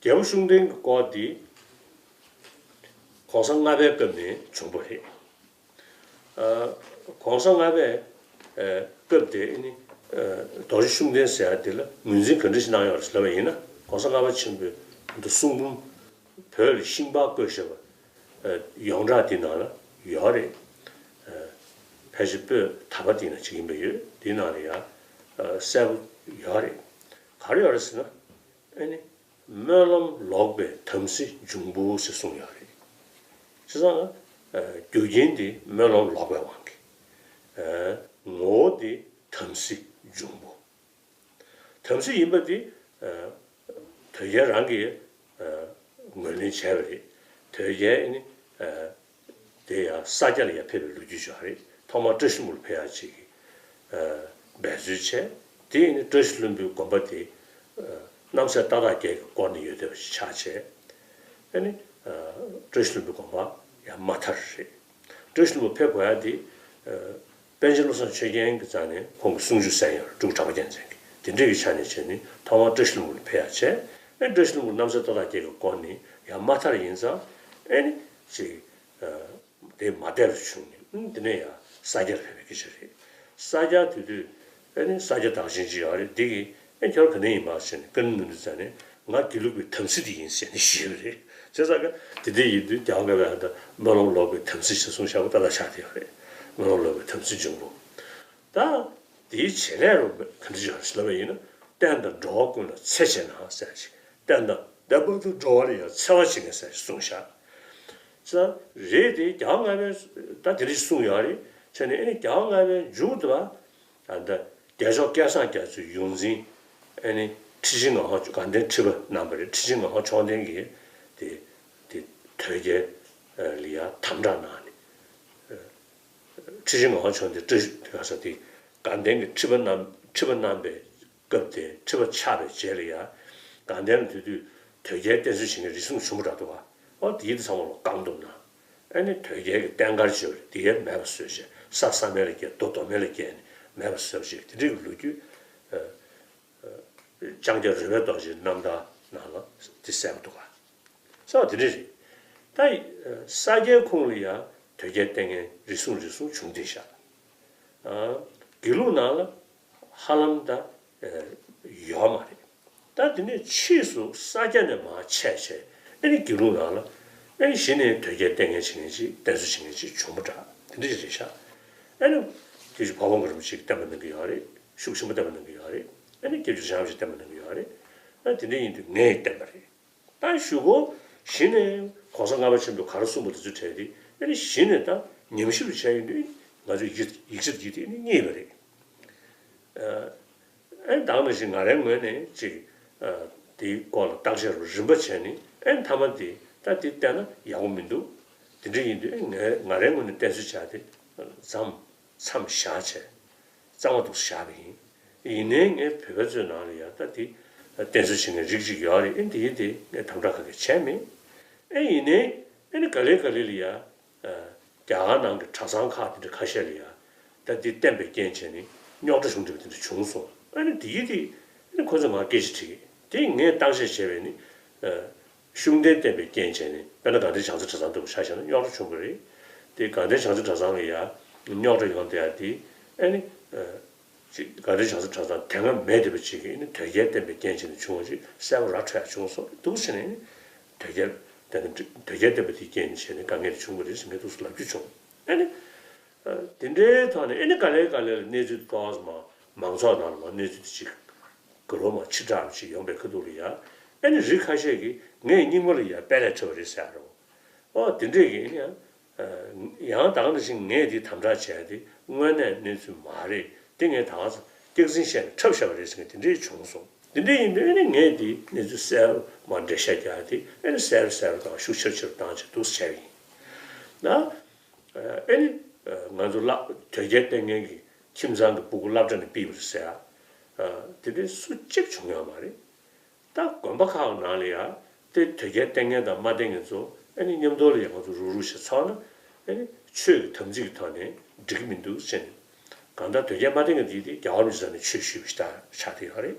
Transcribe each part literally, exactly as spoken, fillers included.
རྒྱལ་པོ་ཤུགས་ལྡན་གྱི་སྐོར་འདི་གོང་ས་ལྔ་པའི་སྐབས་ནས་བྱུང་བ་རེད། ཨ། གོང་ས་ལྔ་པའི་ཨ་སྐབས་དེ་ནི་ཨ་རྡོ་རྗེ་ཤུགས་ལྡན་ཟེར་ཡ་དེ་ལ་ངོས་འཛིན་ག་འདྲ་ཞིག་གནང་ཡོད་རེད་ལབ་པ་ཡིན་ན། གོང་ས་ལྔ་པ་ཆེན་པོའི་གསུང་འབུམ་བོད་ལ་ཤིང་པར་བརྐོས་བཞག་པ་ཡོངས་གྲགས་དེ་ནང་ལ་ཡོད་རེད། ཨ། ཕལ་ཆེར་པོད་དག་པ་དེ་ནང་ཅིག་ཡིན་པ་ཡོད། དེ་ནང་ལ་ཡང་ཨ་གསལ་པོ་ཡོད་རེད། ག་རེ་ཡོད་རེད་ཟེར་ན། ཨ་ནི་སྨོན་ལམ་ལོག་པའི་དམ་སྲི་འབྱུང་པོ་ཞེས་གསུངས་ཡོད་རེད། བྱས་ཙང་ཨ་རྒྱུ་རྐྱེན་དེ་སྨོན་ལམ་ལོག་པའི་དབང་གིས། ཨ། ངོ་བོ་དེ་དམ་སྲི་འབྱུང་པོ། དམ་སྲི་ཡིན་པ་དེ་ཨ་དོལ་རྒྱལ་རང་གིས་ཨ་ངོས་ལེན་བྱས་པ་རེད། དོལ་རྒྱལ་ནི་ཨ་དེ་ཡང་ས་སྐྱ་ལ་ཡང་ཕེབས་པའི་ལོ་རྒྱུས་ཅིག་ཡོད་རེད། ཐོག་མར་བཀྲ་ཤིས་ལྷུན་པོ་ལ་ཕེབས་ཡག་ཅིག་གི་ཨ་འབད་རྩོལ་བྱས། དེ་ནི་བཀྲ་ཤིས་ལྷུན་པོའི་དགོན་པ་དེ་ཨ་རྣམ་སྲས་ཏག་ཏག་རྒྱལ་གྱིས་བསྐོར་ནས་ཡོད་བསྡད་པ་ཞིག་ཆགས་བྱས། ཨ་ནི་ཨ་བཀྲ་ཤིས་ལྷུན་པོའི་དགོན་པ་ཡང་མ་དར་རེད། བཀྲ་ཤིས་ལྷུན་པོ་ཕེབས་དགོས་ཡག་དེ་ཨ་པཎ་ཆེན་བློ་བཟང་ཆོས་རྒྱན་གྱི་རྩ་ནས་ཁོང་གི་གསུང་ཆོས་གསན་ཡོད་རེད། སྤྲུལ་སྐུ་གྲགས་པ་རྒྱལ་མཚན་གྱིས། དེ་འདྲ་གི་ཆ་ནས་བྱས་ནས་ཐོག་མར་བཀྲ་ཤིས་ལྷུན་པོ་ལ་ཕེབས་ཡག་བྱས། ཨ་ནི་བཀྲ་ཤིས་ལྷུན་པོ་རྣམ་སྲས་ཏག་ཏག་རྒྱལ་གྱིས་བསྐོར་ནས་ཡང་མ་དར་ཡིན་ཙང་། ཨ་ནི་ཅིག་ཨ་དེ་མ་བསྡད་པ་བྱུང་ནས། ཨ་ནི་དེ་ནས་ཡང་ས་སྐྱར་ཕེབས་པའི་སྐད་ཆ་རེད། ས་སྐྱ་དེ་དུས་ཨ་ནི་ས་སྐྱ་བདག་ཆེན་ཅིག་ཡོད་རེད། འདི་གིས་ཨ་ཁྱོད་ག་ནས་ཡིན་པ་ཟེར་ནས་བཀའ་འདྲི་མི་འདུག་ཟེར་ནས། ང་དགེ་ལུགས་པའི་དམ་སྲི་དེ་ཡིན་ཟེར་ནས་བཤད་པ་རེད། བྱས་ཙང་ཀ་དེ་འདྲ་ཡིན་དུས་རྒྱལ་བ་ལྔ་པའི་ཨ་ད་སྨོན་ལམ་ལོག་པའི་དམ་སྲི་ཞེས་གསུངས་བཞག་པ་ཏག་ཏག་ཆགས་བསྡད་ཡོད་རེད། སྨོན་ལམ་ལོག་པའི་དམ་སྲི་འབྱུང་པོ། ད་དེའི་བྱེད་ལས་རུ་ག་འདྲ་ཞིག་ལབ་པ་ཡིན་ན། བསྟན་དང་འགྲོ་བ་ཀུན་ལ་འཚེ་བྱེད་ན་ཟེར་ཞིག་བསྟན་དང་བསྟན་པ་དང་འགྲོ་བ་ལ་ཡང་འཚེ་བ་བྱེད་མཁན་ཟེར་ཞིག་གསུངས་བཞག་ཙང་རེད་དེ། རྒྱལ་བ་ལྔ་པས་ད་དེ་འདྲ་ཞིག་གསུངས་ཡོད་རེད། བྱས་ནས་ཨ་ནི་རྒྱལ་བ་ལྔ་པའི་མཇུག་ཏུ་ཨ་ད་རྒྱལ་མཆོག་སྐལ་བཟང་རྒྱ་མཚོའི་ཡོངས་འཛིན་ཨ་ནི་ཁྲི་ཆེན་ངག་དབང་དགའ་ལྡན་ཁྲི་པ་གནང་བ་རེད། ཁྲི་ཆེན་ངག་དབང་མཆོག་ལྡན་གྱིས་དེ་དེ་དོལ་རྒྱལ་ལ་ཡང་དམ་དྲག་གནང་ནས། ཁྲི་ཆེན་ངག་དབང་མཆོག་ལྡན་བཀྲ་ཤིས་ག་ས་དེ་དགའ་ལྡན་གྱི་ཁྲི་པ་གནང་ཁྲི་པ་གནང་པའི་སྐབས་དེ། ཁྲི་པ་ཆགས་པའི་རྗེས་ལ་ཡང་དགའ་ལྡན་ལ་དེ་དུས་དོལ་རྒྱལ་བསྟེན་གསོལ་བྱེད་མཁན་རེ་ཟུང་བྱུང་བ་འདྲ་འདུག་ག་འོ་དེ་ཚང་མ་ལ་བཀག་འདུག་ན། ཨ་ནི་དོལ་རྒྱལ་གྱི་བསྟན་སྒར་བྱས་པ་རེད། དེ་ཡང་མེད་པ་བཟོས་བྱས། ས་ས་མེད་ལ་བསྐྱལ། རྡོ་རྡོ་མེད་ལ་བསྐྱལ་ནས་མེད་པ་བཟོས་བྱས། དེ་འདྲའི་གི་ལོ་རྒྱུས་ཨ་ཨ་ལྕང་སྐྱ་རོལ་པའི་རྡོ་རྗེའི་རྣམ་ཐར་ནང་ལ་དེ་གསལ་པོ་འདུག་ག་ས་བ་དེ་འདྲ་རེད། ད་ས་སྐྱའི་ཁོངས་ལ་ཡང་དོལ་རྒྱལ་བསྟེན་མཁན་རེ་ཟུང་རེ་ཟུང་བྱུང་བསྡད་ཤག་ཨ་དགེ་ལུགས་ནང་ལ་ཧ་ལམ་ད་ཡོད་མ་རེད། ད་དེ་ནས་ཕྱིས་སུ་ས་སྐྱ་ནས་མར་ཆད་བྱས། ཨ་ནི་དགེ་ལུགས་ནང་ལ་ཨ་ནི་གཞི་ནས་དོལ་རྒྱལ་བསྟེན་མཁན་བྱེད་མཁན་ཅིག་བསྟེན་གསོལ་བྱེད་མཁན་ཅིག་བྱུང་བ་འདྲ། དེ་འདྲ་ཞིག་རེད་ཤག་ཨ་ནི་དེ་བཞིན་འཕགས་པ་གོང་རིན་པོ་ཆེས་བསྟན་པ་གནང་གི་ཡོད་རེད། ཤུགས་ཆེན་པོ་བསྟན་པ་གནང་གི་ཡོད་རེད། ཨ་ནི་སྐྱབས་རྗེ་རིན་པོ་ཆེས་བསྟན་པ་གནང་གི་ཡོད་རེད། ཨ་དེ་འདྲ་ཡིན་དུས་ངས་བསྟན་པ་རེད། ད་གཞུག་གུ་གཞི་ནས་གོང་ས་ལྔ་པ་ཆེན་པོས་ག་རེ་གསུངས་པ་དེ་ཚོའི་གྲས་དེ་ཨ་ནི་གཞི་ནས་ད་ཉམས་ཞིབ་བྱས་ཡོང་དུས། ང་ཚོས་ཡིག་ཡིག་ཆ་འདི་དེ་ནི་རྙེད་པ་རེད། ཨ་ཨ་ནི་ད་ག་ནང་བཞིན་ང་རའི་ངོས་ནས་ཅིག་ཨ་དེའི་སྐོར་ལ་བརྟག་དཔྱད་རུ་རིམ་པ་བྱས་ནས། ཨ་ནི་མཐའ་མ་དེ་ད་དེ་བལྟས་ན་ཡག་པོ་མི་འདུག་དེ་འདྲ་ཡིན་དུས་ཨ་ངས་ང་རའི་ངོས་ནས་བསྟེན་གསོལ་བྱ་དེ་མཚམས་མཚམས་བཞག་བྱས། གཙང་མ་འདུག་བཞག་པ་ཡིན། ཡིན་ནའི་ངས་བོད་པ་ཚོའི་ནང་ལ་ཡང་ད་དེ་བསྟེན་གསོལ་བྱེད་མཁན་རིགས་གཅིག་ཡོད་རེད། ཨེ་འདི་དེ་ངས་དམ་དྲག་ག་གེ་བྱས་མེད། ཨེ་ཡིན་ནའི་ཨེ་ནི་ག་ལེ་ག་ལེ་ལ་ཡང་རྒྱ་གར་ནང་གི་གྲྭ་ཚང་ཁག་དེ་འདྲ་ཁ་ཤས་ལ་ཡང་ད་དེ་བསྟེན་པའི་རྐྱེན་བྱས་ནས་རྙོག་དྲ་བྱུང་བསྡད་པ་དེ་འདྲ་བྱུང་སོང་། ཨེ་ནི་འདི་དེ་ཨེ་ནི་ཁོ་ཚོས་ང་སྐད་ཆ་དྲིས། དེ་ངས་བརྟག་དཔྱད་བྱས་པས་ནི། ཤུགས་ལྡན་བསྟེན་པའི་རྐྱེན་བྱས་ནས། དཔེར་ན་དགའ་ལྡན་བྱང་རྩེ་གྲྭ་ཚང་ལྟ་བུ་ཆ་བཞག་ན་རྙོག་དྲ་བྱུང་གི་རེད། དེ་དགའ་ལྡན་བྱང་རྩེ་གྲྭ་ཚང་ལ་ཡང་རྙོག་དྲ་ཡོང་བསྡད་ཡ་དེ་ཨ་ནི་ཅིག་དགའ་ལྡན་བྱང་རྩེ་གྲྭ་ཚང་དེ་སྔ་མེད་བསྡད་པ་ཅིག་གིས་ཨ་ནི་དོལ་རྒྱལ་བསྟེན་པའི་རྐྱེན་བྱས་ནས་བྱུང་བ་ཅིག་གསལ་པོ་ར་འཕྲོད་ཡ་བྱུང་སོང་། འདུག་ཟེར་ནས་ཨ་ནི་དོལ་རྒྱལ་དེ་ནི་དོལ་རྒྱལ་བསྟེན་པ་དེའི་རྐྱེན་བྱས་ནས་དཀའ་ངལ་བྱུང་བ་རེད་ཟེར་ངས་འདུག་སེ་ལབ་རྒྱུ་བྱུང་། ཨ་ནི་དེ་འདྲའི་ཐོག་ནས་ཨ་ནི་ག་ལེ་ག་ལེ་ལ་གནས་ཚུལ་ཏོག་ཙམ་མང་ཚོགས་ནང་ལ་མར་གནས་ཚུལ་དེ་ཅིག་ག་རེ་མར་ཕྱི་བསྒྲགས་ཅིག་ཡོང་པའི་ཁ་ཐུག་ལ་ཡ། ཨ་ནི་རིགས་ཁ་ཤས་ཀྱིས་ངས་རྙིང་མ་ལ་ཡ་དཔེ་ལས་ཁྲིད་པ་རེད་ཟེར་ཡ་རེད། ཨོ་དེ་འདྲས་ཀྱི་ཨ་ནི་ཡང་ཡང་ད་ག་ནང་བཞིན་ངས་འདི་དམ་དྲག་བྱས་ཏེ་དངོས་གནས་གནས་ཚུལ་མ་རེད། དེ་ངས་ད་ག་ས་སྐྱག་རྫུན་བཤད་ནས་འཁྲབ་བཞག་པ་རེད་ཟེར་མཁན་དེ་འདྲས་བྱུང་སོང་། དེ་འདྲས་ཡིན་དུས་ཨ་ནི་ངས་འདི་གནས་ཚུལ་གསལ་པོ་མར་འགྲེལ་བཤད་རྒྱག་ཡ་དེ་ཨ་ནི་གསལ་པོ་གསལ་པོ་དང་ཤུགས་ཆེར་ཆེར་བཏང་བྱས་འདུག་སེ་བྱས་པ་ཡིན། ན། ཨ་ནི་ང་ཚོ་བསླབ་དོལ་རྒྱལ་བསྟེན་མཁན་གྱི་ཁྱིམ་ཚང་གི་སྤུ་གུ་སློབ་གྲྭ་ནས་ཕུད་པ་རེད་ཟེར་ཡ། དེ་འདྲའི་སུ་གཅིག་བྱུང་ཡོད་མ་རེད། ད་དགོན་པ་ཁག་ནང་ལ་ཡ་དེ་དོལ་རྒྱལ་བསྟེན་མཁན་དང་མ་བསྟེན་མཁན་ཚོ་ཨ་ནི་མཉམ་དུ་ལ་ཡ་ང་ཚོ་རུག་རུག་བྱས་ཚོགས་ན། ཨ་ནི་ཆོས་ཀྱི་དམ་ཚིག་གི་ཐོག་ནས་འགྲིག་གི་མི་འདུག་ཟེར་ནས། གང་ལྟར་དོལ་རྒྱལ་མ་བསྟེན་མཁན་དེ་དེ་རྒྱལ་བ་རིན་པོ་ཆེ་རྩ་ནས་ཆོས་ཞུས་པ་ཞིག་ད་ཆགས་བསྡད་ཡོད་རེད།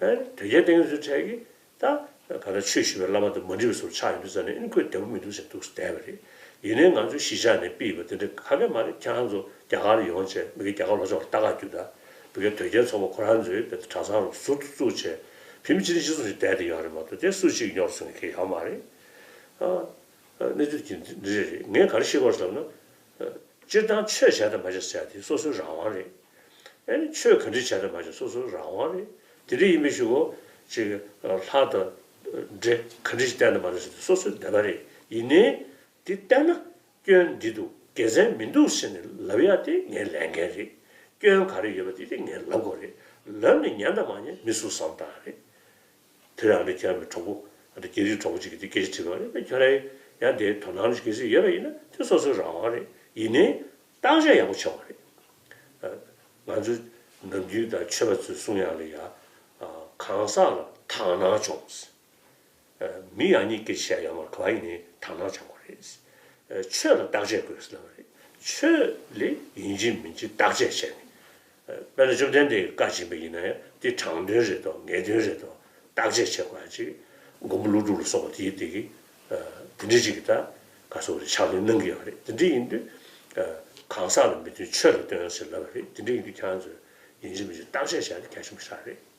ཨ་ནི་དོལ་རྒྱལ་བསྟེན་མཁན་ཚོའི་གྲས་ཀྱིས་ད་ ག་ད་ཆོས་ཞུ་བའི་བླ་མ་དང་མ་འགྲིག་པའི་བཟོ་ཆགས་ཡོང་དུས་ཙ་ནས་ཨ་ནི་ཁོས་བདེ་པོ་མི་འདུག་ཟེར་འདུག་བསྡད་པ་རེད། ཡིན་ནའི་ང་ཚོའི་གཞིས་ཆགས་ནས་ཕུད་པ་དེ་འདྲ་ག་གེ་མ་རེད། ཁྱེད་རང་ཚོ་རྒྱ་གར་ལ་ཡོང་བྱས་མི་གི་རྒྱ་གར་ལྷོ་ཕྱོགས་ལ་ལྟ་ག་རྒྱུགས་ད། མི་གི་དོལ་རྒྱལ་ཚོགས་པ་ཁོ་རང་ཚོས་བོད་དུ་གྲྭ་ཚང་རུ་ཟུར་དུ་བཙུགས་བྱས་ཕལ་ཆེར་ཅི་འདྲ་ཅི་འདྲ་བསྡད་དེ་ཡོད་རེད་མ་གཏོགས་དེ་སུ་གཅིག་གཉོར་སོང་གི་ཡོད་མ་རེད། ཨ་གནས་ཚུལ་དེ་འདི་རེད། རེད། ངས་ག་རེ་ཤེས་དགོས་ཟེར་ན། སྤྱིར་བཏང་ཆོས་བྱས་དང་མ་བྱས་ཟེར་ཡ་དེ་སོ་སོའི་རང་དབང་རེད། ཨ་ནི་ཆོས་ག་འདྲ་བྱས་དང་མ་བྱས་སོ་སོའི་རང་དབང་རེད། དེ་འདྲ་ཡིན་པའི་གཞུག་གུ་ཅིག་ལྷ་དང་འདྲེ་ག་འདྲ་ཞིག་བསྟེན་དང་མ་བསྟེན་ཟེར་དེ་སོ་སོའི་འདོད་པ་རེད། ཡིན་ནའི་དེ་བསྟེན་ན་སྐྱོན་འདི་འདུག་དགེ་མཚན་མི་འདུག་ཟེར་ནས་ལབ་ཡ་དེ་ངའི་ལས་འགན་རེད། སྐྱོན་ག་རེ་ཡོད་པ་དེ་དེ་ངས་ལབ་དགོས་རེད། ལབ་ནས་ཉན་དང་མ་ཉན་མི་སུ་བསམ་སྟངས་རེད། དེ་རང་རེ་ཁྱེད་རང་གི་གྲོགས་པོ་ཨ་ནི་རྒྱ་རིགས་གྲོགས་པོ་གཅིག་གིས་དེ་སྐད་ཆ་དྲིས་པ་རེད། ཁྱོད་རང་ཡང་དེའི་དོ་སྣང་གལ་སྲིད་ཡོད་པ་ཡིན་ན་དེ་སོ་སོའི་རང་དབང་རེད། ཡིན་ནའི་བརྟག་དཔྱད་ཡག་པོ་བྱེད་དགོས་རེད། ང་ཚོ་ནམ་རྒྱུན་དང་ཆོས་པ་ཚོས་གསུང་ཡག་ལ་ཡ། གང་ཟག་ལ་དག་སྣང་སྦྱོངས། མི་ཡག་ཉེས་སྐད་ཆ་བཤད་ཡོད་མ་རེད། ག་པར་ཡིན་ནའི་དག་སྣང་སྦྱང་དགོས་རེད། ཆོས་ལ་བརྟག་དཔྱད་དགོས་ཟེར་བ་རེད། ཆོས་ལ་ཡིན་གཅིག་མིན་གཅིག་བརྟག་དཔྱད་བྱས་ནས། དཔེར་ན་བཅོམ་ལྡན་འདས་ཀྱི་བཀའ་སྦྱིན་པ་ཡིན་ན་ཡང་དེ་དྲང་དོན་རེད་དོ་ངེས་དོན་རེད་དོ་བརྟག་དཔྱད་བྱེད་དགོས་ཡ་ཅིག་མགོན་པོ་ཀླུ་སྒྲུབ་ལ་སོགས་པ་དེའི་དེ་གི་དེ་འདྲ་ཅིག་གི་ད་ག་སོགས་རེད་ཕྱག་ལེན་གནང་གི་ཡོད་རེད། དེ་འདྲ་ཡིན་དུས་གང་ཟག་ལ་མི་བསྟུན་ཆོས་ལ་བསྟུན་ཟེར་ལབ་པ་རེད། དེ་འདྲ་ཡིན་དུས་ཁྱེད་རང་ཚོས་ཡིན་གཅིག་མིན་གཅིག་བརྟག་དཔྱད་བྱས་ཏེ་གལ་ཆེན་པོ་ཞིག་རེད།